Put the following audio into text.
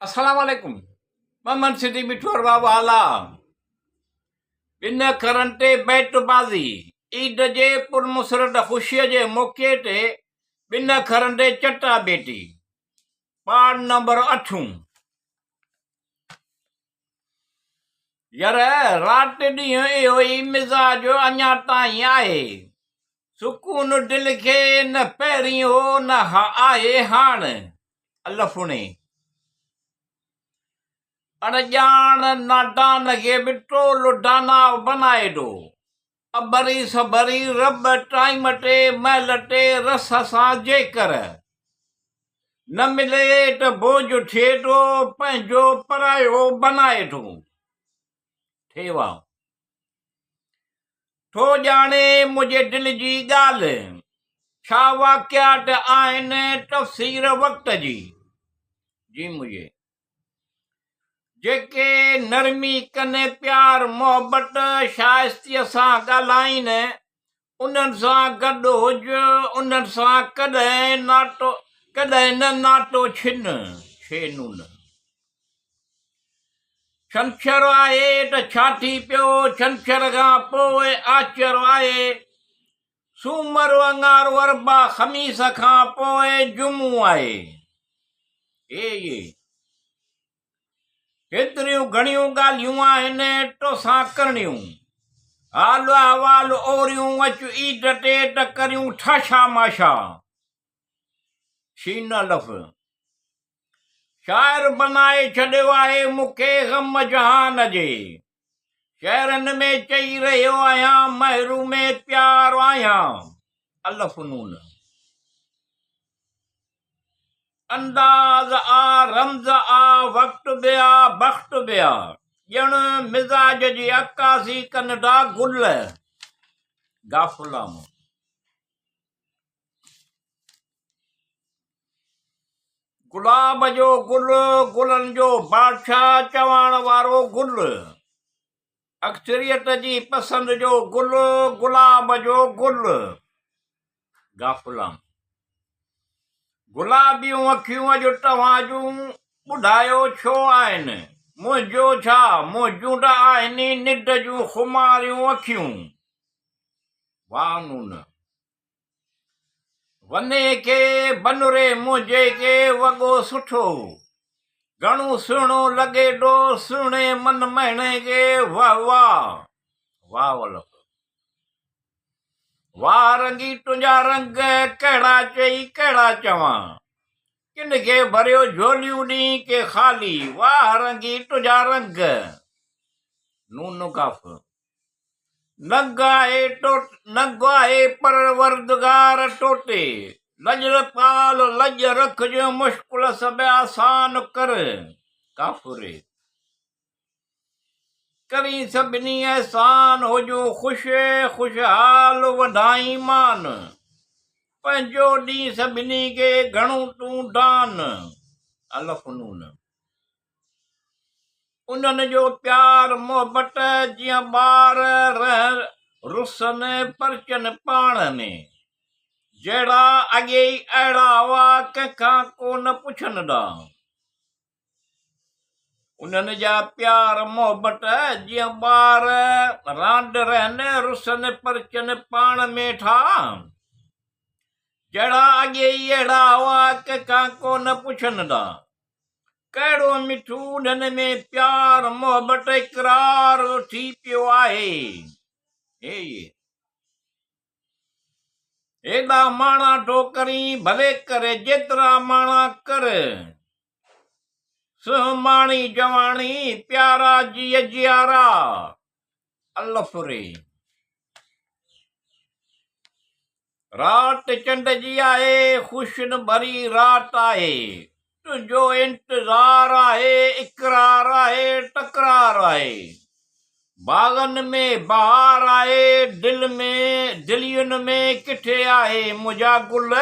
السلام عليڪم محمد صديق مٺو ارباب اعليٰ ٻن اکرن تي بيٽ بازي عيد جي پرمسرت خوشيء جي موقعي تي ٻن اکرن تي چٽا ڀيٽي پارٽ نمبر اٺون ير رات ڏينهن اهو ئي مزاج اڃا تائين آهي سڪون دل کي نه پهرين هو نه آهي هاڻ. الفڻي. اڻڄاڻ نادان کي به ٽول داناء بنائي ٿو. اڀري سڀري رب ٽائيم تي مهل تي رس سان جيڪر نه ملي ته بوجهه ٿئي ٿو پنهنجو پرايو بنائي ٿو. ٿيوا. ٿو ڄاڻي منهنجي دل جي ڳالهه، ڇا واقعات آهن تفسير وقت جي. جي منهنجي. جيڪي نرمي ڪن پيار محبت شائستيء سان ڳالهائين، انهن سان گڏ هج، انهن سان ڪڏهن ناتو ڪڏهن نه ناتو ڇن، ڇينون. ڇنڇر آهي ته ڇا ٿي پيو، ڇنڇر کان پوء آچر آهي. سومر اڱارو اربع خميس کان پوء جمعو آهي. اي هيتريون گهڻيون ڳالهيون آهن توسان ڪرڻيون. حال احوال اوريون اچ عيد تي ته ڪريون ٺاشا ماشا. شين الف. شاعر بنائي ڇڏيو آهي مون کي غم جهان جي شعرن ۾ چئي رهيو آهيان محروم پيار آهيان الف نون انداز آ رمز آ وقت به آ بخت به آ ڄڻ مزاج جي عڪاسي ڪن ٿا گل غافلام گلاب جو گل، گلن جو بادشاهه چوائڻ وارو گل. اڪثريت جي پسند جو گل، گلاب جو گل. غافلان. گلابيون اکيون اڄ توهان جون ٻڌايو ڇو آهن؟ منهنجو ڇا، منهنجون ته آهن ئي ننڊ جون خماريون اکيون. واهه نون. وني کي بنري منهنجي کي وڳو سٺو گهڻو سهڻو لڳي ٿو سهڻي من مهڻي کي واه واه واه ولف واه رنگي تنهنجا رنگ ڪهڙا چئي ڪهڙا چوان ڪن کي ڀريو جهوليون ڏين ڪي خالي واه رنگي تنهنجا رنگ نون ڪاف ننگ آهي ٽوٽ ننگ آهي پروردگار ٽوٽي لڄ پال لڄ رکج مشڪل سڀ آسان ڪر ڪافري ڪرين سڀني احسان هجون خوش خوشحال وڌائين مان پنهنجو ڏين سڀني کي گهڻو تون دان الف نون انهن جو پيار محبت جيئن ٻار رهن رسن پرچن پاڻ ۾، جهڙا اڳي ئي اهڙا هئا ڪنهن کان ڪو نه پڇن ڏانهن. انهن جا پيار محبت جيئن ٻار راند رهن رسن پرچن پاڻ ۾ ٿا، جهڙا اڳي ئي اهڙا هئا ڪنهن کان ڪو نه پڇن ڏانهن. ڪهڙو مٺو انهن ۾ پيار محبت اقرار ٿي پيو آهي. هيڏا ماڻا ٿو ڪرين ڀلي ڪر جيترا ماڻا ڪر. سنهن ماڻي جواڻي پيارا جيء جيارا. الف ري. رات چنڊ جي آهي، خوشين ڀري رات آهي. تنهنجو انتظار آهي، اقرار آهي، تڪرار آهي. باغن ۾ بهار آهي، دل ۾ دلين ۾ ڪٿي آهي منهنجا گل.